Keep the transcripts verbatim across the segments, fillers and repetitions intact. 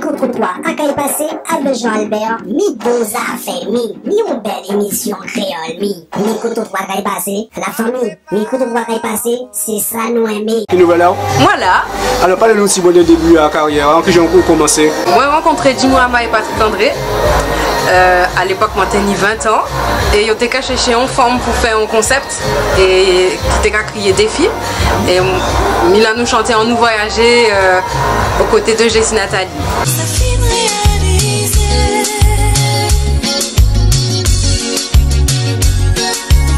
Mikrotrotwa a kay pasé, avè Jean Albert, mi bon zafè, mi, mi on bèl émisyon kréyòl, mi. Mikrotrotwa a kay pasé, lafanmi, Mikrotrotwa a kay pasé, sé sa nou enmé. Ki nouvèl a'w ? Mwen la. Alò, palé nou tibwen dè débi a karyè a'w, an ki jan ou koumansé ? Mwen rankontré Jimmy Rama é Patrick André, euh, a lépòk mwen té ni ven an, é yo té ka chèché on fanm pou fè on konsèp, é ki té ka kriyé Défi. É, mm, mi la nou chanté An nou vwayajé, euh, o koté dè Jessie Nathalie. Sa fine réyalizé.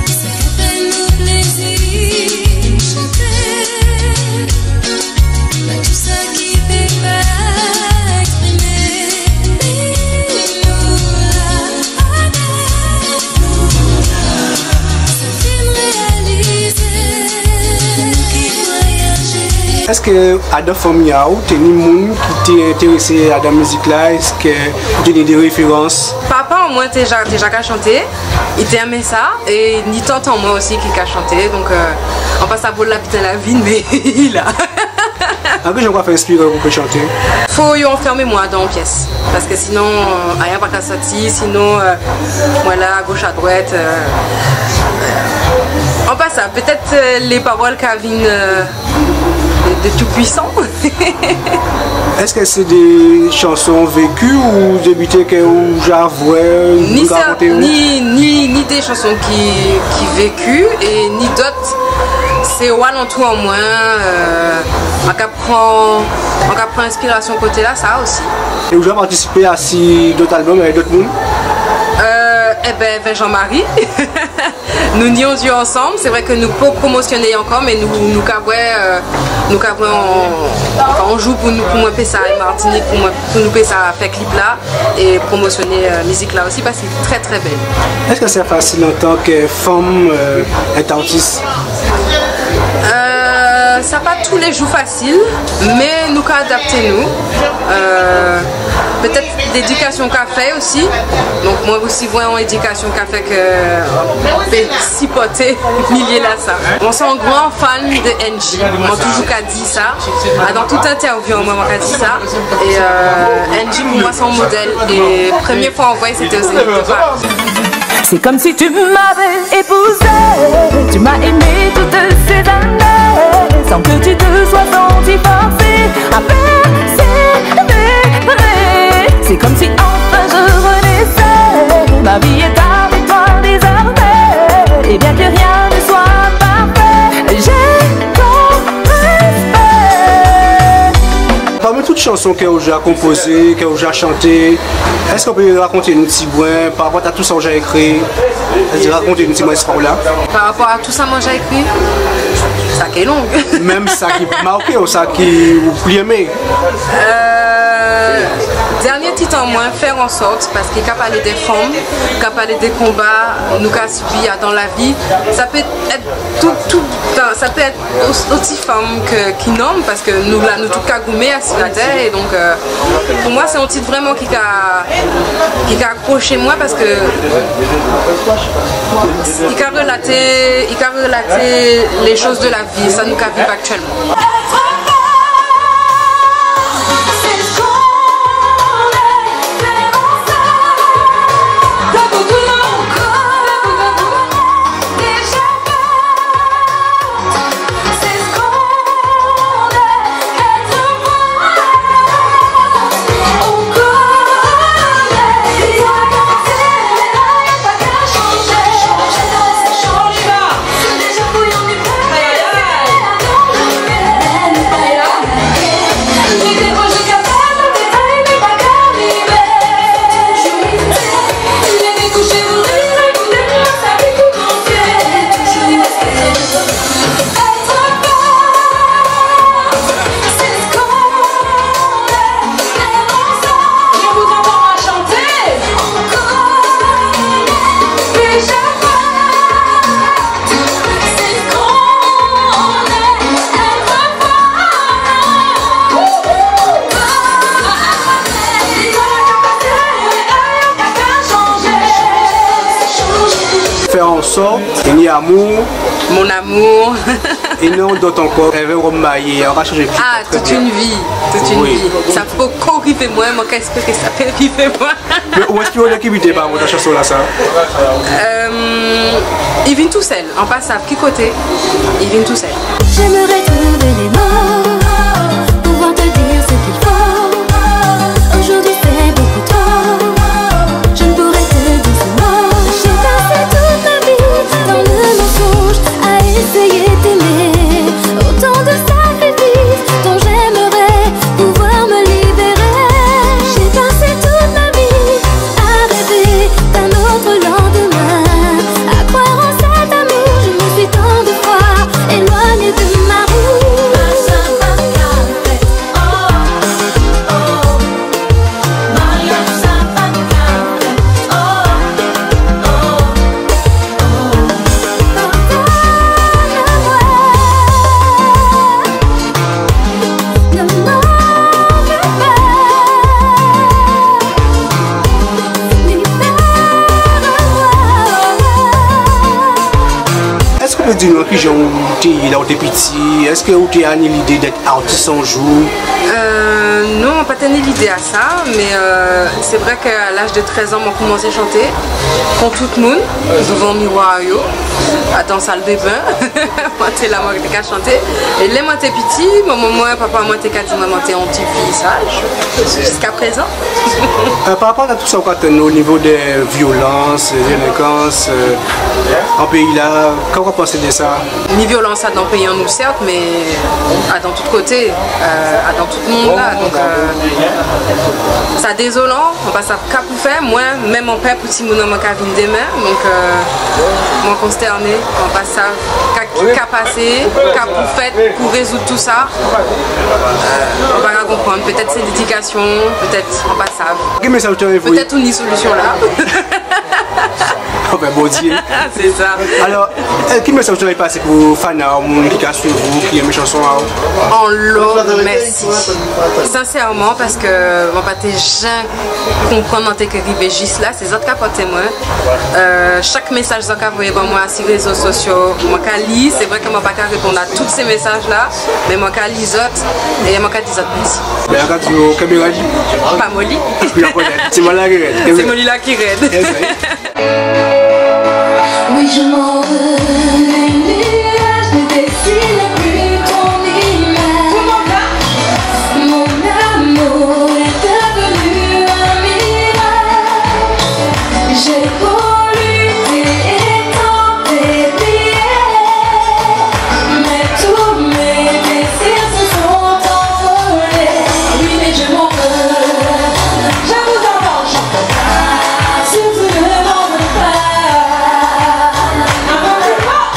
Sa fè nou plézi chanté. Mé tou sa ki pé pa èksprimé. Èskè adan fanmi a'w té ni moun ki té entérésé adan mizik-la ? Èskè ou té ni dé référans ? Papa an mwen té ja, té ja ka chanté, i té enmé sa, é ni tant an mwen osi ki ka chanté, donk, euh, an pa sav pou la biten lavi, mé i la. An ki jan ou ka fè enspiré'w pou pé chanté ? Fo yo anfèmé mwen adan on pyès. Paskè sinon, euh, ayen pa ka sòti, sinon, euh, mwen la a goch a dwat, euh, an pa sav, pétèt, euh, lé pawòl ka vin, euh, dè, dè Tout-Puissant. Èskè sé dé chanson véki ou dé biten kè ou ja vwè, ni, ni, ni, ni dé chanson ki, ki véki, é ni dòt, sé o alantou an mwen, euh, an ka pran, an ka pran enspirasyon koté-lasa osi. É ou ja patisipé asi dòt albòm avè dòt moun ? Euh, ében, avè Jean-Marie. Nou ni on duo ansanm, sé vré kè nou poko pwomosyoné ankò, mé nou, nou ka vwè, euh, nou ka vwè on, anfen, on jou pou nou, pou mwen pé sa, Matinik, pou mwen, pou nou pé sa fè klip-la é pwomosyoné, euh, mizik-la osi, paskè i trè, trè bèl. Èskè sé fasil antan kè fanm, euh, èt artis ? Euh, sa pa toulé jou fasil, mé nou ka adapté nou. Euh, pétèt lédikasyon ka fè osi. Donk, mwen osi, vwè on édikasyon ka fè kè, euh, pé sipòté milyé-lasa. Mwen sé on gran fan dè Angie. Mwen toujou ka di sa. Adan tout entèvyou, mwen, mwen ka di sa. É, euh, Angie, pou mwen, sé on modèl. É prèmyé fwa an vwè'y, sé té o Zénith dè Paris. C'est comme si tu m'avais épousée, tu m'as aimée toutes ces années, sans que tu te sois sentie forcée à persévérer. C'est comme si enfin je renaissais, ma vie est avec toi désormais, et bien que rien ne soit parfait, j'ai ton respect. Parmi tout chanson kè ou ja konpozé, kè ou ja chanté, èskè ou pé rakonté nou tibwen parapòt a tout sa ou ja ékri ? Èskè rakonté nou tibwen istwa-la ? Parapòt a tout sa mwen ja ékri, sa ké long. Menm sa ki maké'w, sa ki ou pli enmé ? Euh, dènyé tit an mwen, Faire en sorte, paskè i ka palé dè fanm, i ka palé dè konba nou ka sibi adan lavi. Sa pé èt tout, tout, anfen, sa pé èt o, osi fanm kè, ki nonm, paskè nou la, nou tout ka goumé asi latè, é donk, euh, pou mwen, sé on tit vréman ki ka, ki ka akwoché mwen, paskè i ka rélaté, i ka rélaté lé choz dè lavi, sa nou ka viv aktyèlman. Faire en sorte, ni amour. Mon amour. É non, dot ankò, èvè wòb mayé, an ka chanjé. Ah, toute une vie, toute une vie. Sa poko rivé mwen, mwen ka espéré sa pé rivé mwen. Mé ou espéré ki biten pa mwen dan chanson-la sa ? Euh, i vin tousel, an pa sav ki koté, i vin tousel. J'aimerais trouver les mots, pouvoir te dire ce qu'il faut. Aujourd'hui c'est beaucoup trop. Je ne pourrais te dire ces mots. J'ai passé toute ma vie dans le mensonge, à essayer d'aimer. Autant de sacrifices dont j'aimerais pouvoir me libérer. J'ai passé toute ma vie à rêver d'un autre lendemain, à croire en cet amour. Je me suis tant de fois éloignée de ma route. Eské ou pé di nou kijan ou té yé lè ou té piti ? Eské ou té ni lidé d'être artiste un jour ? Euh, non, pa té ni lidé a sa, mé, euh, sé vré ke a laj de trèz an, mwen koumansé chanté, kon tout moun, douvan miwa yo, adan sal de ben. Mwen té la, mwen té ka chanté. É lè mwen té piti, manman mwen, papa mwen té ka di mwen, mwen té on ti fi saj, jiska prézan. Euh, pa rapò a tout sa ou ka tann o nivo de violans, délenkans, euh, an péyi-la, ka ou ka pansé de sa ? Ni violans adan péyi an nou, sèt, mé adan tout koté, euh, adan tout mond-la. Donk, euh, sa dézolan, an pa sav ka pou fè. Mwen menm, an pè pou timoun an mwen ka vin dèmen. Donk, euh, mwen konstèné, an pa sav ka ki ka pasé, ka pou fet pou rézoud tou sa. Euh, an pa ka konprann. Pétet sé lédikasyon, pétet, an pa sav. Ki mésaj ou té anvi voyé ? Pétet ou ni solision-la. Anfen, Bondié. Sé sa. Alò, euh, ki mésaj ou té anvi pasé pou fan a'w, moun ki ka suiv ou, ki enmé chanson a'w ? Anlo mèsi. Sensèman, paske mwen pa té jen konprann mwen té ké rivé jis la, sé zot ka pòté mwen. Euh, chak mésaj zot ka voyé ban mwen asi rézo sosio, mwen ka li. Sé vré ke mwen pa ka réponn a tout sé mésaj-la, mé mwen ka li zot, é mwen ka di zot mèsi. Ben, an ka di'w kenbé red. Pa moli. Sé moli-la ki red. Sé moli-la ki red. Yes, oui. Oui, je m'en veux, les nuages ne dessinent plus ton image. Mon amour est devenu un mirage. J'ai beau lutter et tenter, mais tous mes désirs se sont envolés. Oui, mais je m'en veux. Je vous entends, je peux pas. Surtout ne m'en veux pas. Un peu plus fort.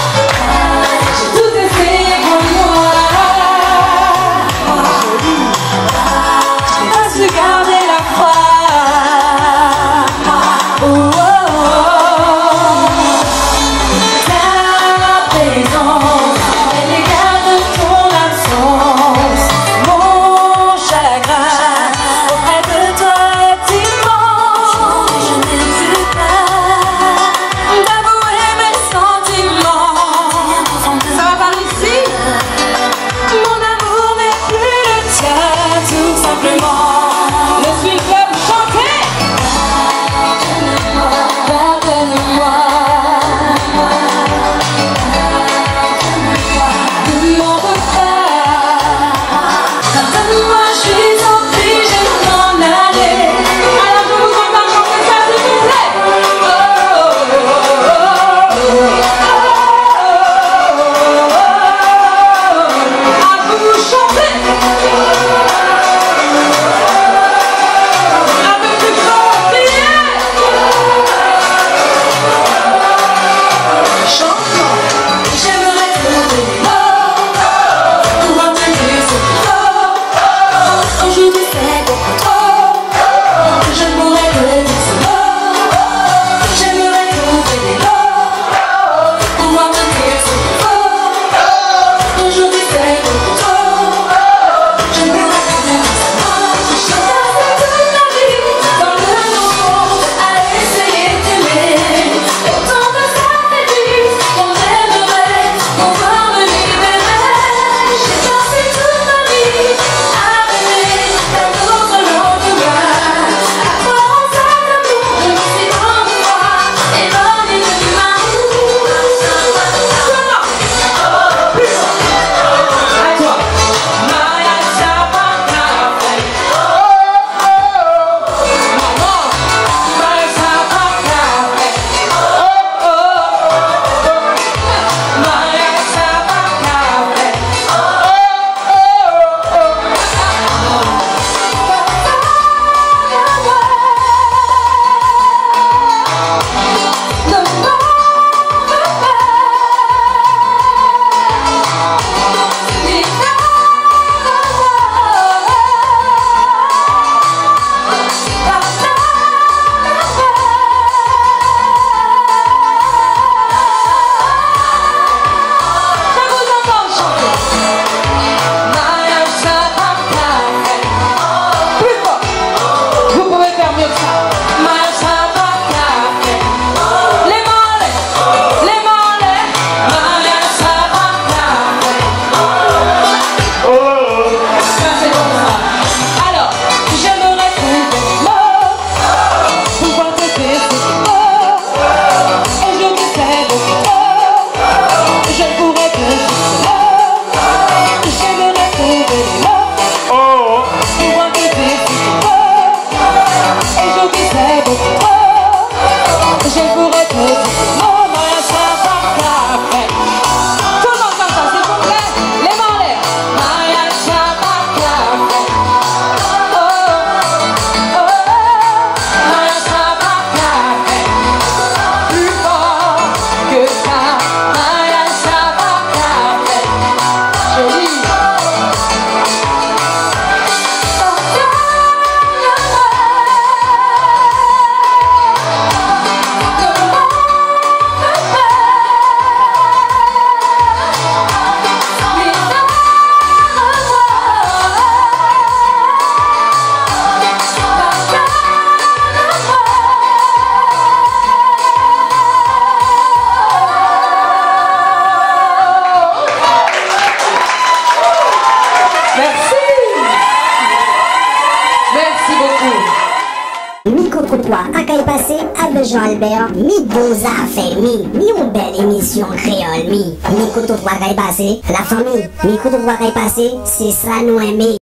Mikrotrotwa a kay pasé avè Jean Albert, mi bon zafè, mi, mi on bèl émisyon kréyòl, mi. Mikrotrotwa a kay pasé, lafanmi, Mikrotrotwa a kay pasé, sé sa nou enmé.